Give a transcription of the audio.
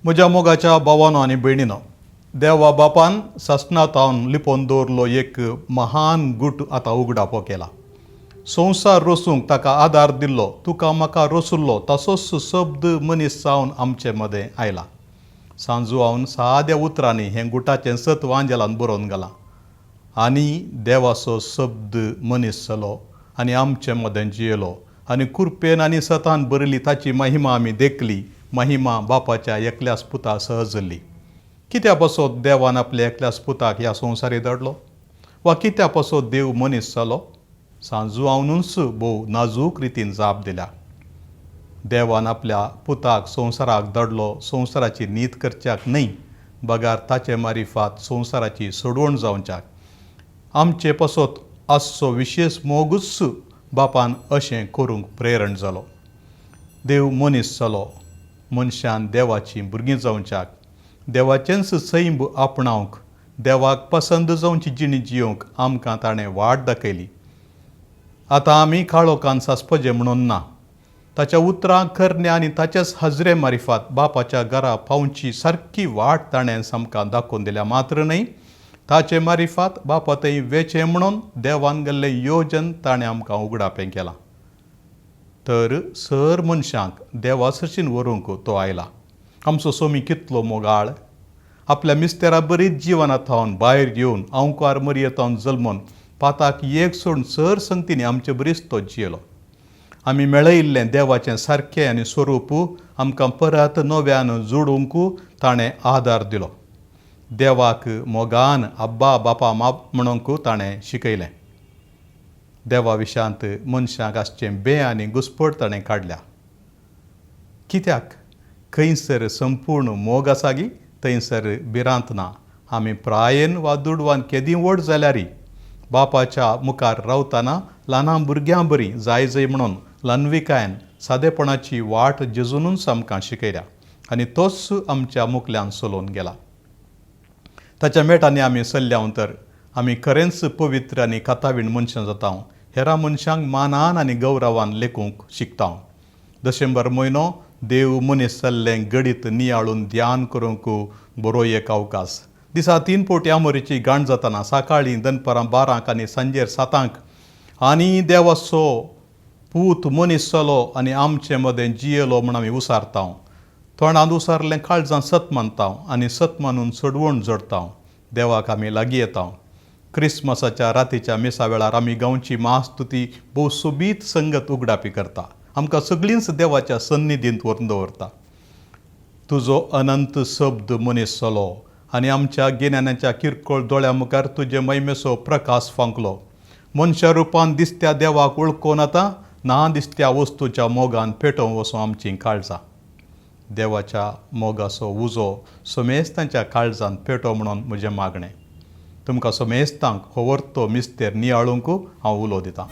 म्हज्या मोगाच्या भावानो आनी भयणीनो, देवा बापान सासणांत लिपोवन दवरलो एक महान गूट आतां उगडापो केला. संवसार रचूंक ताका आदार दिल्लो, तुका म्हाका रचुल्लो तसोच शब्द मनीस जावन आमचे मदें आयला. सांजुआवन साद्या उतरांनी हें गुटाचें सत वांजेलान बरोवन घालां. आनी देवाचो शब्द मनीस जालो आनी आमचे मदें जियेलो आनी कुरपेन आनी सतान बरयली ताची महिमा आमी देखली, महिमा बापाच्या एकल्याच पुता सहजल्ली. कित्या पासत देवान आपल्या एकल्याच पुताक ह्या संवसारी धाडलो वा कित्या पासत देव मनीस जालो? सांजुआवनूच भोव नाजूक रितीन जाप दिल्या. देवान आपल्या पुताक संवसाराक धाडलो संवसाराची नीत करच्याक न्हय, बगार ताचे मारिफात संवसाराची सोडवण जावच्याक. आमचे पासत आसचो विशेश मोगूच बापान अशें करूंक प्रेरण जालो. देव मनीस जालो मनशान देवाचीं भुरगीं जावच्याक, देवाचेंच सैंब आपणावंक, देवाक पसंद जावची जिणी जियोवंक आमकां ताणें वाट दाखयली. आतां आमी काळोखान सासपजें म्हणून ना, ताच्या उतरां करण्या आनी ताच्याच हजरे मारिफात बापाच्या घरा पावची सारकी वाट ताणें आमकां दाखोवन दिल्या. मात्र न्हय, ताचे मारिफात बापा थंय वेचें म्हणून देवान गेल्लें योजन ताणें आमकां उगडापें केलां. तर सर मनशांक देवा सरशीन व्हरूंक तो आयला. आमचो सोमी कितलो मोगाळ! आपल्या मिस्तेरा बरीच जिवना थावन भायर घेवन अंवकार मरये थावन जल्मून पाताक एक सोडून सर संगतीनी आमचे बरीच तो जियेलो. आमी मेळयिल्लें देवाचें सारकें आनी स्वरूप आमकां परत नव्यान जोडूंक ताणें आदार दिलो. देवाक मोगान अब्बा बापा माप म्हणूंक ताणें शिकयलें. देवा विशांत मनशाक आसचें बे आनी घुस्पट ताणें काडल्या. कित्याक खंयसर संपूर्ण मोग आसा गी थंयसर भिरांत ना. आमी प्रायेन वा दुडवान केदी व्हड जाल्यारय बापाच्या मुखार रावतना ल्हाना भुरग्यां बरी जाय जाय म्हणून ल्हानविकायेन सादेपणाची वाट जेजूनच आमकां शिकयल्या आनी तोच आमच्या मुखल्यान चलोवन गेला. ताच्या मेटांनी आमी सल्ल्या तर आमी खरेंच पवित्र आनी कातावीण मनशां जाता, हेरां मनशांक मानान आनी गौरवान लेखूंक शिकता. दशेंबर म्हयनो देव मनीस जाल्लें गडीत नियाळून ध्यान करूंक बरो एक अवकाश. दिसा 3 फावटी आमोरीची गाण जातना, सकाळीं, दनपरां 12क आनी सांजेर 7क, आनी देवाचो पूत मनीस जालो आनी आमचे मदें जियेलो म्हूण आमी उसारता. तोंडांत उसारलें काळजां सत मानता आनी सत मानून सोडवण जोडता. देवाक आमी लागीं येता. क्रिसमसाच्या रातीच्या मिसा वेळार आमी गांवची महास्तुती भोव सोबीत संगत उगडापी करता. आमकां सगळींच देवाच्या सन्निधींत व्हरून दवरता. तुजो अनंत शब्द मनीस जालो आनी आमच्या गिन्यानाच्या किरकोळ दोळ्या मुखार तुजे महिमेचो प्रकाश फांकलो. मनशा रुपान दिसत्या देवाक वळखून आतां ना दिसत्या वस्तूच्या मोगान पेटोवंक वचूं आमचीं काळजां. देवाच्या मोगाचो उजो समेस्तांच्या काळजान पेटो म्हणून म्हजें मागणें. तुमकां समेस्तांक हो वर्तो मिस्तेर नियाळूंक हांव उलो दितां.